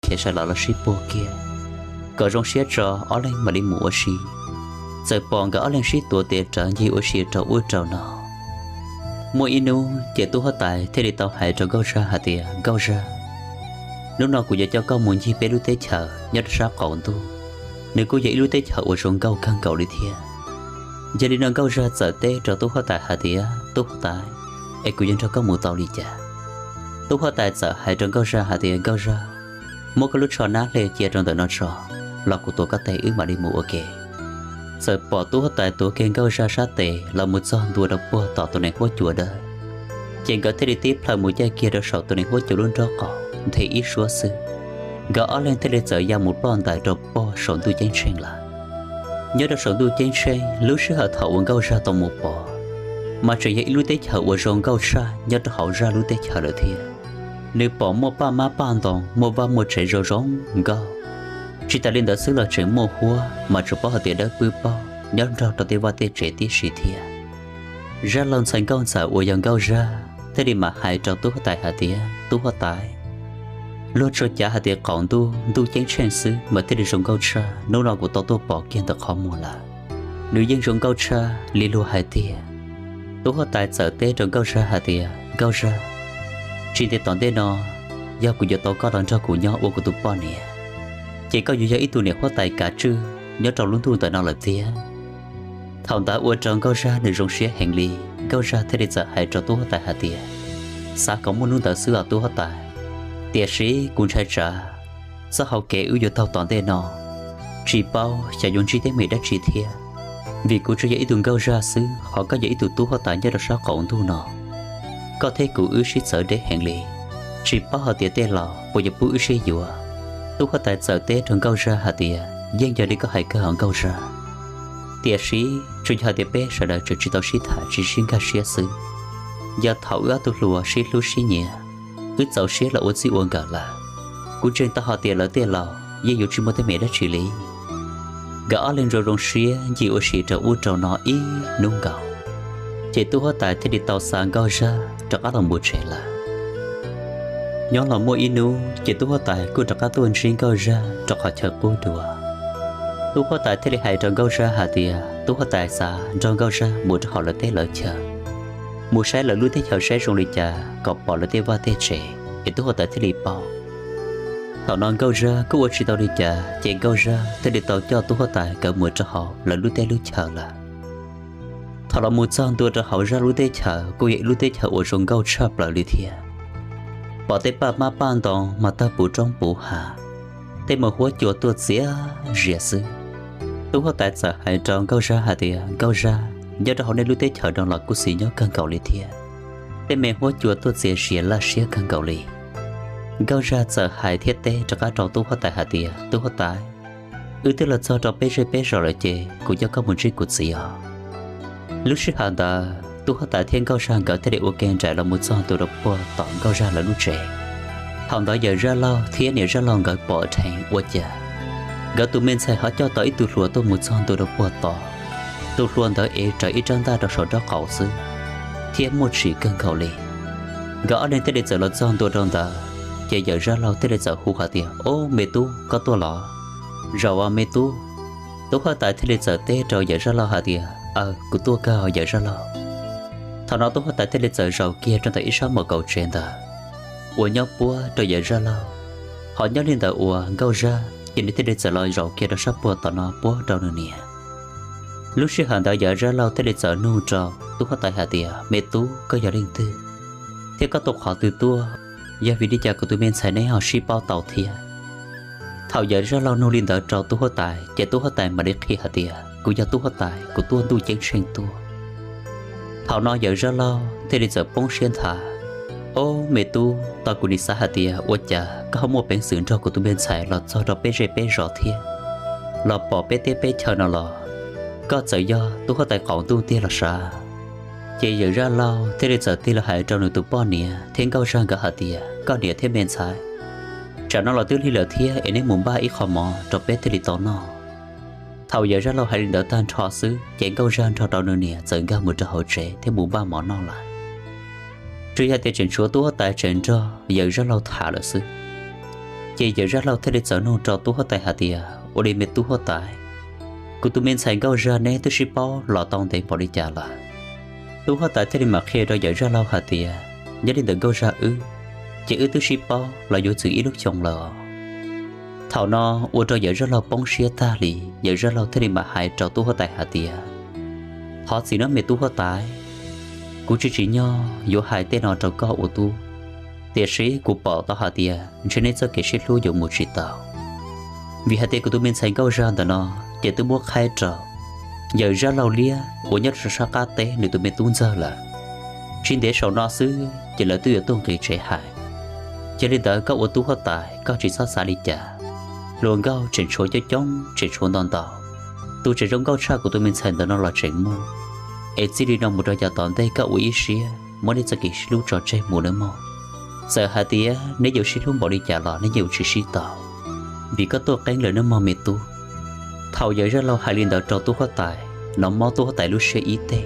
khiav sai los los sib puag kiag, kom zoo siab tso ob leeg mam li mus ua si. Txawm pom nkawd ob leeg sib tuav tes rawv ncig ua si rau ub rau no. Muaj ib hnub ces tub huab tais thiaj li tau hais rau Nkauj Zaj hais tias, Nkauj Zaj, hnub no kuv yuav coj koj mus ncig peb lub teb chaws nyob rau sab qaum ntuj. Nws kuj yog ib lub teb chaws uas zoo nkauj kawg nkaus li thiab. Yog li no Nkauj Zaj txawm teb rau tub huab tais hais tias, Tub huab tais, es kuv yuav nrog koj mus tau li cas? Tub huab tais txawm hais rau Nkauj Zaj hais tias, Nkauj Zaj, muab koj lub tsho nab hle cia rau ntawm no tso, los kuv tuav koj tes wb mam li mus ua ke. Txawm pom tub huab tais tuav kiag Nkauj Zaj sab tes los mus txog ntua rau puag tom tus nees huab cua dawb, ces nkawd thiaj li tib plhaw mus caij kiag rau saum tus nees huab cua lub nrob qaum nthe ib suab xwb, nkawd ob leeg thiaj li txawm ya mus ploj ntais rau puag saum ntuj ceeb tsheej lawm. Nyob rau saum ntuj ceeb tsheej, lub sij hawm thaum uas Nkauj Zaj tau mus pom, mas tseem yog ib lub teb chaws uas zoo nkauj tshaj nyob rau hauv Zaj lub teb chaws lawm thiab. Nws pom muaj paj mab paj ntoos, muaj vaj muaj tsev zoo zoo nkauj. Tsis tas li ntawd xwb los tseem muaj huab mas tsuas paub hais tias dawb pwb paug nyob nrog rau tej vaj tej tsev tib si thiab. Zaj laug ntxhais nkauj ntxawm uas yog Nkauj Zaj thiaj li mam hais rau tub huab tais hais tias, Tub huab tais, luag tsuas cav hais tias qaum ntuj ntuj ceeb tsheej xwb mas thiaj li zoo nkauj tshaj, hnub no kuv tau tuaj pom kiag ntawm qhov muag lawm, nws yeej zoo nkauj tshaj li luag hais tiag. Tub huab tais txawm teb rau Nkauj Zaj hais tias, Nkauj Zaj, tsis ntev tom ntej no, yog kuv yuav tau koj los nrog kuv nyob ua kuv tus poj niam, ces koj yuav yog ib tug niam huab tais kav tswj nyob rau lub ntuj ntawm no lawm tiag. Thaum ntawd ua rau Nkauj Zaj nws zoo siab heev li. Nkauj Zaj thiaj li txawm hais rau tub huab tais hais tias, Xav kom muaj hnub ntawd xwb os tub huab tais, tiam sis kuv ntshai tsam txoj hau kev wb yuav taug tom ntej no tsis paub xyov yuav ntsib teeb meem dab tsi thiab, vim kuv tsuas yog ib tug Nkauj Zaj xwb, ho koj yog ib tug tub huab tais nyob rau sab qaum ntuj no. Koj thiab kuv wb sib txawv deb heev li, tsis paub hais tias tej laus puas yuav pub wb sib yuav. Tub huab tais txawm teb rau Nkauj Zaj hais tias, Yeej yog li koj hais kawg os Nkauj Zaj, tiam sis tsuas yog hais tias peb sawv daws tseem tsis tau sib tham tsis sib nkag siab xwb. Yog thaum wb ob tug hluas sib hlub sib nyiam, wb txaus siab los ua txij ua nkawm lawm, kuv ntseeg tau hais tias lawv tej laus yeej yuav tsis muaj teeb meem dab tsi li. Nkawd ob leeg zoo zoo siab ncig ua si rau ub rau no ib hnub nkaus, ces tub huab tais thiaj li tau xa Nkauj Zaj rov qab los mus tsev lawm. Nyob los muaj ib hnub ces tub huab tais kuj rov qab tuaj ntsib Nkauj Zaj rau qhov chaw qub dua. Tub huab tais thiaj li hais rau Nkauj Zaj hais tias tub huab tais xav nrog Nkauj Zaj mus rau hauv lawv teb lawv chaw, mus saib lawv lub teb chaws saib zoo li cas kom pom lawv tej vaj tej tsev es tub huab tais thiaj li paub. Thaum no Nkauj Zaj kuj ua tsis tau li cas ces Nkauj Zaj thiaj li tau coj tub huab tais nkawd mus rau hauv lawv lub teb lub chaw lawm. Thaum los mus txog ntua rau hauv Zaj lub teb chaws kuj yog ib lub teb chaws uas zoo nkauj tshaj plaws li thiab. Pom tej paj mab paj ntoos mas tawg puv roob puv hav, tej me huab cua tuaj txias zias xwb. Tub huab tais txawm hais rau Nkauj Zaj hais tias Nkauj Zaj, nyob rau hauv nej lub teb chaws no los kuj xis nyob kawg nkaus li thiab, tej me huab cua tuaj txias zias laj siab kawg nkaus li. Nkauj Zaj txawm hais thiab teb rov qab rau tub huab tais hais tias tub huab tais, wb twb los txog rau peb zej peb zos lawm ces kuv coj koj mus ntsib kuv txiv os. Lub sij hawm ntawd tub huab tais thiab Nkauj Zaj nkawd thiaj li ua ke nraim los mus txog ntua rau puag tom Nkauj Zaj lawv lub tsev. Thaum ntawd yawm Zaj Laug thiab niam Zaj Laug nkawd pom dheev ua cas nkawd tus me ntxhais ho coj tau ib tug hluas tuaj mus txog ntua rau puag tod. Tus hluas ntawd ev rawv ib rab ntaj rau saum nraub qaum xwb thiab muaj tsim kawg nkaus li. Nkawd ob leeg thiaj li txawm los txog ntua rau ntawd ces yawm Zaj Laug thiaj li txawm hu hais tias, Ob, me tub, koj tuaj los? Zaum os me tub. Tub huab tais thiaj li txawm teb rau yawm Zaj Laug hais tias, Aws, kuv tuaj kawg yawm Zaj Laug. Thaum no tub huab tais thiaj li txawm zaum kiag rau ntawm ib sab mom kaum tsev ntawd uas nyob puab rau yawm Zaj Laug. Ho nyob li ntawd uas Nkauj Zaj ces nws thiaj li txawm los zaum kiag rau sab puag tom no puab rau nws niam. Lub sij hawm ntawd yawm Zaj Laug thiaj li txawm nug rau tub huab tais hais tias, Me tub, koj yog leej twg thiab koj tuaj qhov twg tuaj? Yog vim li cas kuv tus me ntxhais neb ho sib paub tau thiab? Thaum yawm Zaj Laug nug li ntawd rau tub huab tais ces tub huab tais mam li qhia hais tias, Kuv yog tub huab tais, kuv tuaj ntuj ceeb tsheej tuaj. Thaum no yawm Zaj Laug thiaj li txawm poob siab nthav, Ob, me tub, tau kuv nim xav hais tias ua cas koj ho muaj peev xwm nrog kuv tus me ntxhais los txog rau peb zej peb zos thiab los pom peb teb peb chaw no los? Koj txawm yog tub huab tais qaum ntuj tiag los sav? Ces yawm Zaj Laug thiaj li txawm tig los hais rau nws tus poj niam thiab Nkauj Zaj nkawd hais tias, Koj niam thiab me ntxhais, tsam no los twb lig lawm thiab es neb mus npaj ib qho mov rau peb thiaj li tau noj. Thaum yawm Zaj Laug hais li ntawd tag nrho xwb ces Nkauj Zaj nrog rau nws niam txawm nkag mus rau hauv tsev thiab mus npaj mov noj lawm. Tsuas yog tias tseem tshuav tub huab tais tseem nrog yawm Zaj Laug tham lawm xwb. Ces yawm Zaj Laug thiaj li txawm nug rau tub huab tais hais tias, ua li me tub huab tais, kuv tus me ntxhais Nkauj Zaj neb twb sib paub los tau ntev npaum li cas lawm? Tub huab tais thiaj li mam qhia rau yawm Zaj Laug hais tias, nyob li ntawm Nkauj Zaj wb, ces wb twb sib paub los yuav txwm ib lub xyoo lawm os. Thaum no ua rau yawm Zaj Laug poob siab tag li, yawm Zaj Laug thiaj li mam hais rau tub huab tais hais tias, thov txim nawb me tub huab tais, kuv tsis tsim nyog yuav hais tej no rau koj ua tub, tiam sis kuv pom tau hais tias ntshe nej txoj kev sib hlub yuav mus tsis tau. Vim hais tias kuv tus me ntxhais Nkauj Zaj ntawm no ces twb muab qhaib rau yawm Zaj Laug Liab uas nyob rau sab qab teb nws tus me tub ntxawg lawm. Tsis ntev saum no xwb ces lawv twb yuav tuaj nqis tsev hais. Yog li ntawd koj ua tub huab tais koj tsis txhob xav li cas. Hluas nkauj tseem tshuav coob coob, tseem tshuav ntau ntau, tus tseem zoo nkauj tshaj kuv tus me ntxhais ntawm no los tseem muaj. Es txij li no mus rau yav tom ntej koj ua ib siab muab nej txoj kev sib hlub tso tseg mus nawb mog. Txawm hais tias neb yuav sib hlub npaum li cas los neb yeej yuav tsis sib tau, vim koj tuaj qeeb lawm nawb mog me tub. Thaum yawm Zaj Laug hais li ntawd rau tub huab tais, hnov mob tub huab tais lub siab ib teg.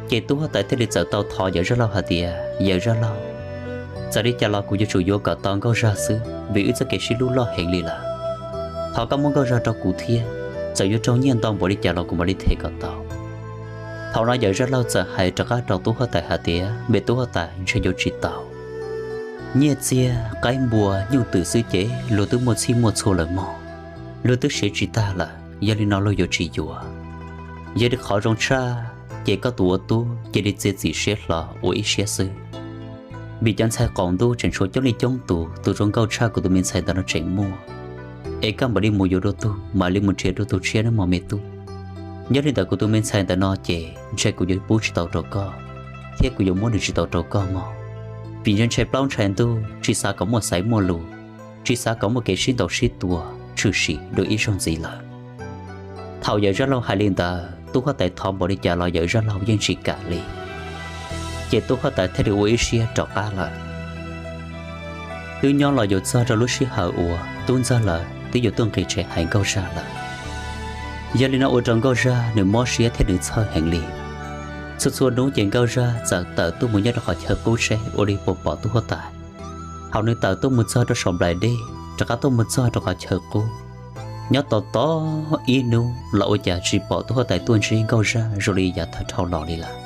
Ces tub huab tais thiaj li txawm tau thov yawm Zaj Laug hais tias, yawm Zaj Laug, txawm li cas los kuv yuav tsum yuav kom tau Nkauj Zaj xwb vim wb txoj kev sib hlub loj heev li lawm. Thov koj muab Nkauj Zaj rau kuv thiab, txawm yuav raug nyiaj ntau npaum li cas los kuv mam li them kom tau. Thaum no yawm Zaj Laug txawm hais rov qab rau tub huab tais hais tias, me tub huab tais, ntshe yuav tsis tau. Nyiaj txiag qaib npua nyuj twm xwb ces luag twb muaj txhij muaj txhua lawm mog, luag twb siv tsis tag lawm, yog li no luag yuav tsis yuav. Yog li qhov zoo tshaj ces koj tus ua tub cia li txiav txim siab hlo ua ib siab xwb, vim cov ntxhais qaum ntuj tseem tshuav coob li coob tus, tus zoo nkauj tshaj kuv tus me ntxhais ntawm no tseem muaj. Es koj mam li mus yuav dua tug, mam li mus nrhiav dua tus tshiab nawb mog me tub. Nyob li ntawm kuv tus me ntxhais ntawm no ces ntshe kuv yuav pub tsis tau rau koj, thiab kuv yuav muab nws tsis tau rau koj mog, vim ntshe ntshai plaub ntshai ntug, tsis xav kom muaj xaiv muaj lus, tsis xav kom muaj kev sib ntaus sib tua tshwm sim dua ib zaug ntxiv lawm. Thaum yawm Zaj Laug hais li ntawd, tub huab tais thov npaum li cas los yawm Zaj Laug yeej tsis kam li. Ces tub huab tais thiaj li ua ib siab rov qab lawm. Twb nyob los yuav txog rau lub sij hawm uas tub ntxawg lawv twb yuav tuaj nqis tsev hais Nkauj Zaj lawm. Yog li no ua rau Nkauj Zaj nws mob siab thiab nws txhawj heev li. Txhua txhua hnub ces Nkauj Zaj txawm tawm tuaj mus nyob rau qhov chaw qub seb ua li puas pom tub huab tais. Thaum nws tawm tuaj mus txog rau saum nplaim dej, rov qab tuaj mus txog rau qhov chaw qub, nyob tos tos ib hnub los ua cas tsis pom tub huab tais tuaj ntsib Nkauj Zaj zoo li yav tag dhau los li lawm.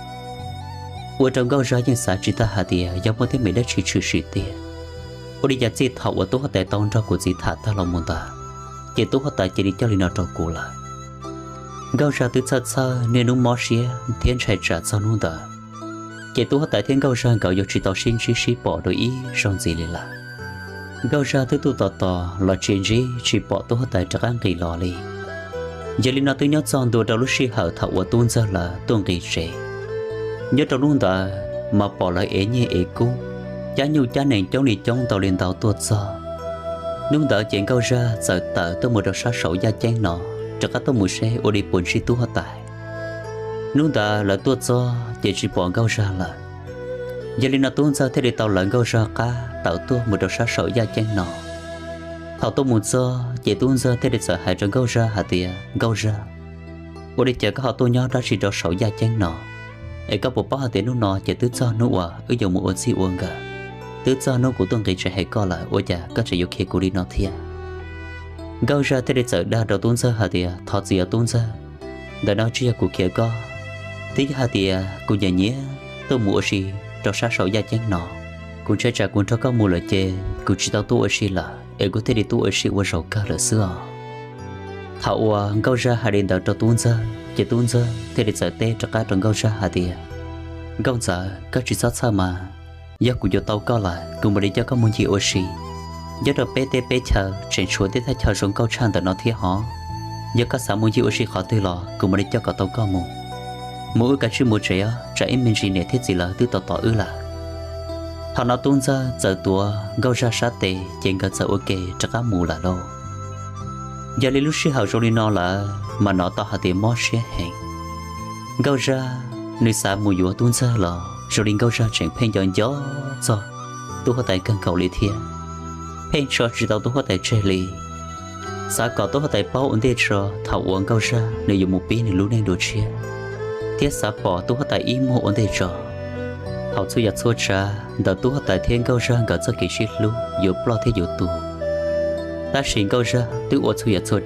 Ua rau Nkauj Zaj yeej xav tsis tag hais tias yog muaj teeb meem dab tsi tshwm sim tiag. Ua li cas txij thaum uas tub huab tais tau nrog kuv txiv tham tag los mus ntawd, ces tub huab tais cia li coj li no rau kuv lawm. Nkauj Zaj twb txhawj txhawj niaj hnub mob siab thiab ntshai tsam txog hnub ntawd, ces tub huab tais thiab Nkauj Zaj nkawd yuav tsis tau sib ntsib sib pom dua ib zaug ntxiv li lawm. Nkauj Zaj twb tuaj tos tos los tsis ntsib tsis pom tub huab tais rov qab nqis los li. Yog li no twb nyob txog ntua rau lub sij hawm thaum uas tub ntxawg lawv tuaj nqis tsev. Nyob rau hnub ntawd mas pom lawv ev nyiaj ev kub, cab nyuj cab nees coob li coob ntau li ntau tuaj txog. Hnub ntawd ces Nkauj Zaj txawm tawm tuaj mus rau sab saum yaj ceeb no, rov qab tuaj mus seb ua li puas ntsib tub huab tais. Hnub ntawd lawv tuaj txog ces tsis pom Nkauj Zaj lawm. Yog li no tub ntxawg thiaj li tau lawv Nkauj Zaj qab tawm tuaj mus rau sab saum yaj ceeb no. Thaum tuaj mus txog ces tub ntxawg thiaj li txawm hais rau Nkauj Zaj hais tias, Nkauj Zaj, ua li cas koj ho tuaj nyob dab tsi rau saum yaj ceeb no? Es koj puas paub hais tias hnub no ces twb txog hnub uas wb yuav mus ua txij ua nkawm, twb txog hnub kuv tuaj nqis tsev hais koj lawm, ua cas koj tseem yuav khiav kuv li no thiab? Nkauj Zaj thiaj li txawm dag rau tub ntxawg hais tias, thov txim os tub ntxawg, ntawm no tsis yog kuv khiav koj, twb yog hais tias kuv nyiam nyiam tuaj mus ua si rau sab saum yaj ceeb no. Kuv ntshai tsam kuv nrog koj mus lawm ces kuv tsis tau tuaj ua si lawm es kuv thiaj li tuaj ua si ua zaum kawg lawm xwb os. Thaum uas Nkauj Zaj hais li ntawd rau tub ntxawg ces tub ntxawg thiaj li txawm teb rov qab rau Nkauj Zaj hais tias, Nkauj ntxawm, koj tsis txhob txhawj mas, yog kuv yuav tau koj lawm kuv mam li coj koj mus ncig ua si. Nyob rau peb teb peb chaw tseem tshuav tej thaj chaw zoo nkauj tshaj ntawm no thiab hov. Yog koj xav mus ncig ua si qhov twg los kuv mam li coj kom tau koj mus. Mus wb kav tsij mus tsev os, tsam ib me ntsis niam thiab txiv lawv twb tos tos wb lawm. Thaum no tub ntxawg txawm tuav Nkauj Zaj sab tes ces nkawd txawm ua ke rov qab mus lawm lauj. Yog li lub sij hawm zoo li no lawm mas hnov tau hais tias mob siab heev. Nkauj Zaj nws xav mus yuav tub ntxawg los zoo li Nkauj Zaj tseem pheej nco nco txog tub huab tais kawg nkaus li thiab, pheej tso tsis tau tub huab tais tseg li. Xav kom tub huab tais paub ua ntej tso thaum uas Nkauj Zaj nws yuav mus pib nws lub neej dua tshiab, thiab xav pom tub huab tais ib muag ua ntej tso. Thaum txhua yam txhua tsav ntawm tub huab tais thiab Nkauj Zaj nkawd txoj kev sib hlub yuav ploj thiab yuav tuag, Tab sis Nkauj Zaj twb ua txhua yam txhua tsav.